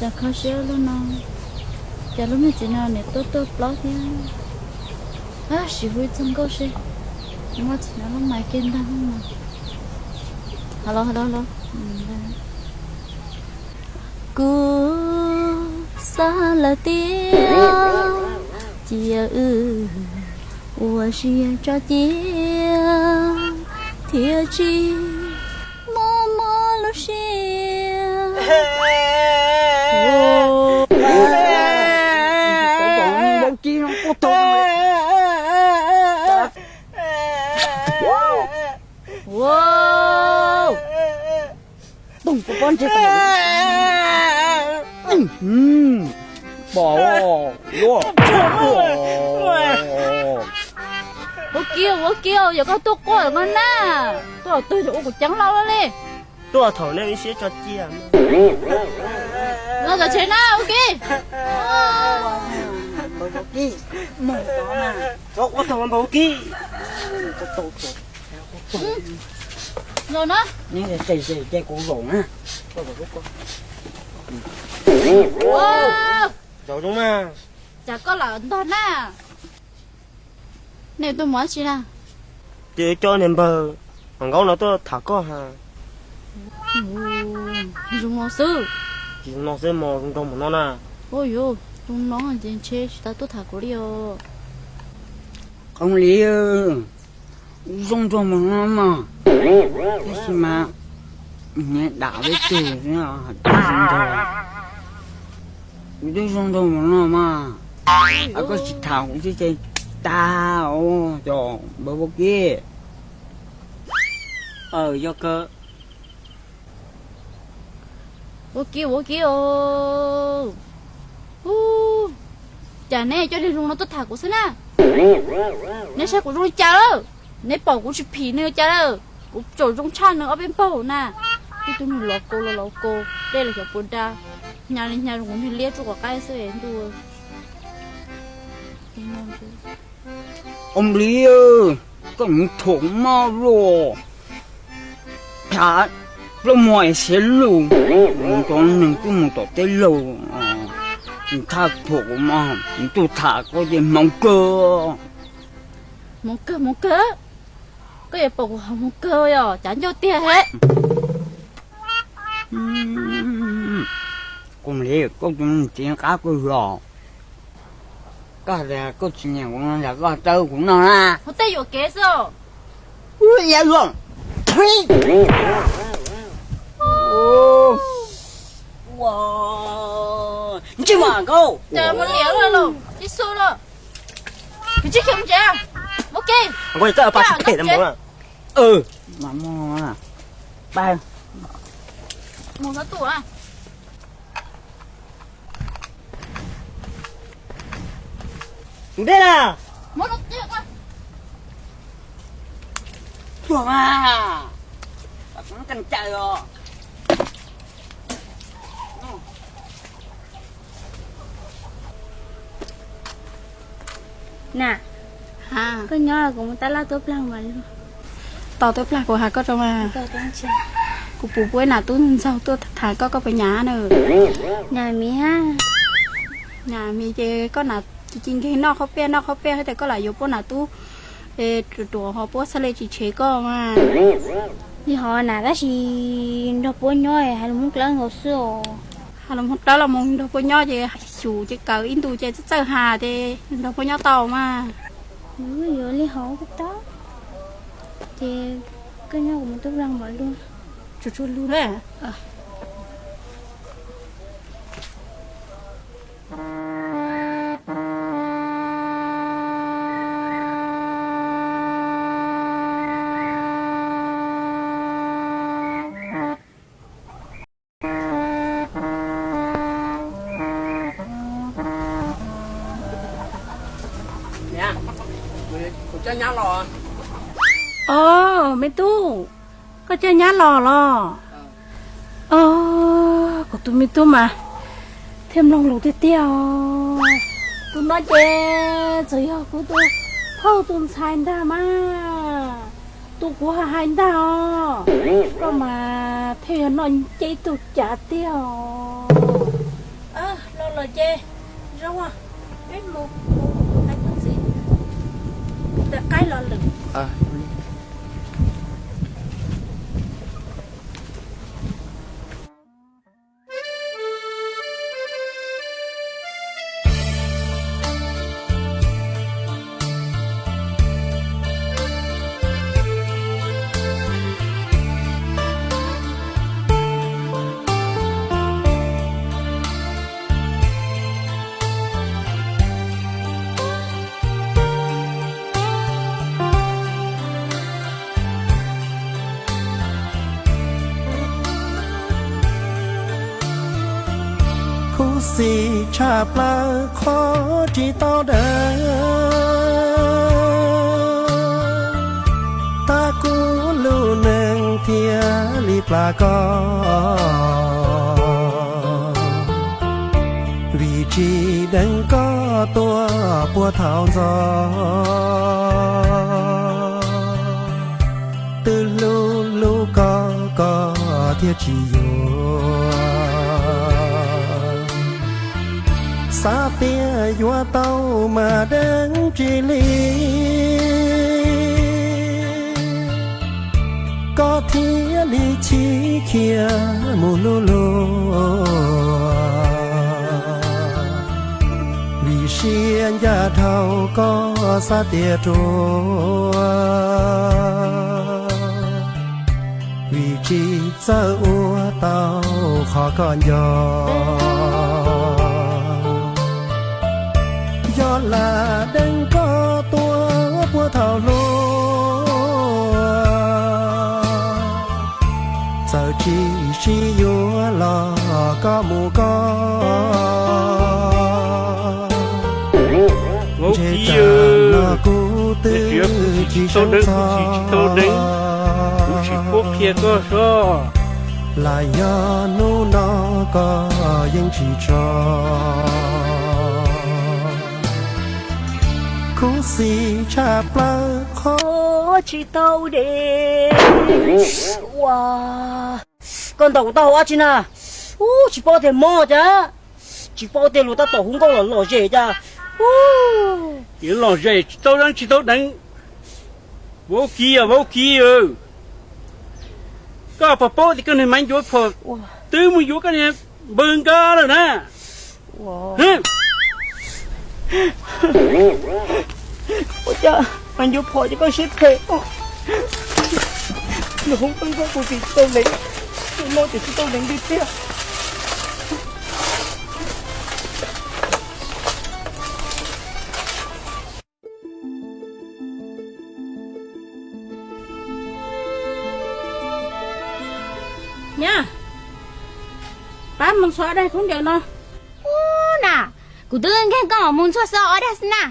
Kho siab lub no, cas lub me txiv no niam tuaj tuaj plaub thiab. Tab sis hu ib txog nkauj seb, muab txiv no lub mais kiag ntag no. Hos los hos los los. Kuv xav lawm tiag, cia wb ua siab tso cia, thiaj tsis muaj mob lub siab. Ua, ua kiag, ua kiag, yog koj tuaj quaj no na, tuaj twg ua kuv ceeb lauj li. Tuaj thaum nej ib siab tso cia. Los tom tsev na, ua kiag. Mus tod na. Txhob quaj thaum npawg ua kiag. Zaum no. Ces kuv zaum na. Zaum zoo na. Cas koj lam ntog na? Nej tuaj mus dab tsi na? Ces coj niag npawg Vam Nkaub no tuaj tham koj ha. Zoo no xwb. Tsis zoo no xwb mos, zoo nraug mus no na. Ua yuav zoo no ces ntshe tsis tau tuaj tham kuv li os. Qhov li zoo nraug mus no mas, tab sis mas niag dam peb tug zoo nraug, kuv twb zoo nraug mus no mas, koj tsis tham kuv xwb ces tag os cov npawg Vaub Kib. Yog kawg. Ua kiag, ua kiag os. Cas neb coj niag zoo no tuaj tham kuv xwb na? Neb saib kuv zoo li cas lawm? Neb pom kuv tsis phim nws li cas lawm? Kuv tseem zoo tshaj nws ob peb npaug na. Tib tug niag los kaus los los kaus, dej los xyov puas da, hnyav li hnyav zoo kuv niag liab tsuj quav qaib xwb ntuj. Ua Nplij, koj mus thuam maj luaj, tham plob muag siav lug, mus nrog neeg twb mus tom teb laug, thaj thuam kuv mas ntuj tham koj ces hmoov kawg. Hmoov kawg, hmoov kawg. Koj yuav pom kuv hmoov kawg yog cav ncauj tiag he. Kuv li koj tus txiv qab kawg los, koj hais tias koj tsis nyiam kuv no yog koj txawb kuv noj na. Ua tej yuam kev xwb. Ua li luag. Ntsej muag Nkauj, cas muaj liam lawm, ib xu lawm. Kwv tij khiav mus tsev, mus ke. Mus xov tuaj. Tus dej na. Tuaj mas, kuv muab koj caw os. Na, koj nyob kuv mus tab laj tuaj plag mas. Tau tuaj plag kuv has koj rau mas. Kuv puas pub ib nam tub ntxaug tuaj tham koj, koj puas nyam na? Nyam miv, nyam miv ces koj nam ci ci nkeeg noj qhaub piaj noj qhaub piaj thiab tias koj lam yuav puab nam tub ruam ruam ho puab txhaj le tsis tshev koj mas. Li hov na tab sis nrog puab nyob hais lus Hmoob dlawb nkaus xwb os. Hais lus Hmoob dlawb los mus nrog puab nyob ces xyum ces kaw ib ntus ces txawj txawj has ces nrog puab nyob tau mas. Yuav li hov kuj tau, ces koj nyob kuv mus tuaj plag mam lug. Tsuag tsuag lug na. Os, me tub, koj coj nyab los los? Os, kuv tus me tub mas thiaj mloog lus tiag tiag os. Tus no ces txawm yog kuv tus phauj tus ntxhais ntag mas, tus kuv hais hais ntag os. Koj mas thiaj yog noj ncej tug cav tiag os. Los ces, Zoo, peb mus, peb mus txiv, ntawm qaib los lwm. Khuv xim tshaj plaws qhov tsis tau deev, tab kuv lub neej thiaj li plam koj, vim tsis deev koj tuaj puag thaum ntxov. Twb hlub hlub koj, koj thiaj tsis yuav. Xav tias yuav tau mas deev tsis li, koj thiaj li chim khiav mus hlub luag. Vim siab ncaj dhau koj xav tias ruam, vim tsis txawj ua tau qhov koj nco. Yog lam deev koj tuaj puag thaum hluas, txawm tsis sib yuav los koj mus koj. Ntshe tsam no kuv twb tsis sawv txog, kuv tsis pub qhia koj soj, los yog hnub no koj yeej tsis tso. Khuv xim tshaj plaws qhov tsis tau deev. Ua, koj ntaus kuv taub hau dab tsi na? Ub, tsis paub tias mob cas, tsis paub tias luag tab tom hu nkauj los lom zem cas. Ub, yuav lom zem tsis tau deev, tsis tau deev. Vaub Kiv, Vaub Kiv, koj puas paub tias koj niag Maiv Ncuav Phom twb mus yuav koj niag npawg Nkaj lawm na? Ua cas Maiv Ncuav Phom ces koj siab phem. Nws hu nkauj kuv tsis tau deev, nws mob ces tsis tau deev tiag tiag. Nyab, pab mus ntxhua ob daig khaub ncaws no. Ub na, kuv twb nkeeg koj mus ntxhua xwb ob daig xwb na.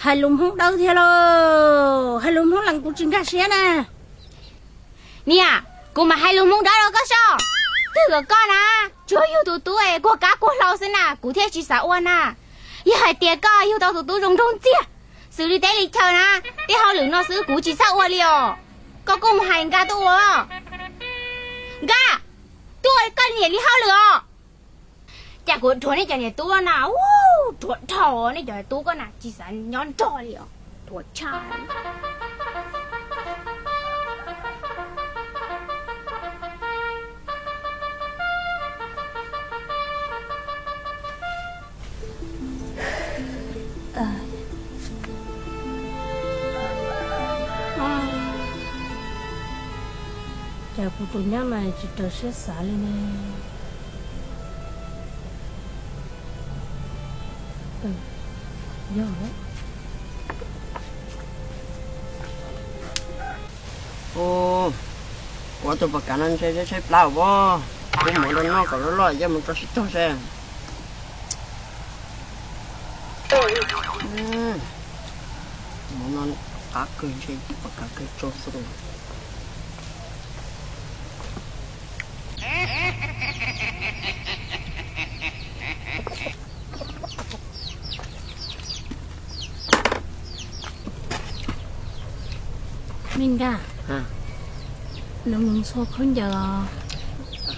Hais lus Hmoob dawb thiab lauj, hais lus Hmoob lees kuv tsis nkag siab na. Niam, kuv mam hais lus Hmoob dawb rau koj soj. Twb kom koj na, tsuas yug tus tub es kuag kab kuag hlau xwb na, kuv thiaj tsis xav ua na. Yog hais tias koj yug tau tus tub zoo nraug ntxiag, xws li teb li chaw na, tej hauj lwm no xwb kuv tsis txawj ua li os. Koj kuj mus hais Nkaj tuaj ua. Nkaj, tuaj ua koj niam li hauj lwm os. Cas kuv dhuav nej cov niam tub na, ub, dhuav dhau nej cov tub koj na, tsis xav nyob nrog li os, dhuav tshaj. Cas kuv tus nyab mas tsis raws siab xav li ne. Yog, ua tus pom kav no ntshe tshaib plab os. Kuv mus rau noj kom loj loj coj mus rau sib tog seb. Mov no qab kawg, ntshe pom kav kawg tso xwb. Me Nkaj, nws mus ntxhua khaub ncaws os.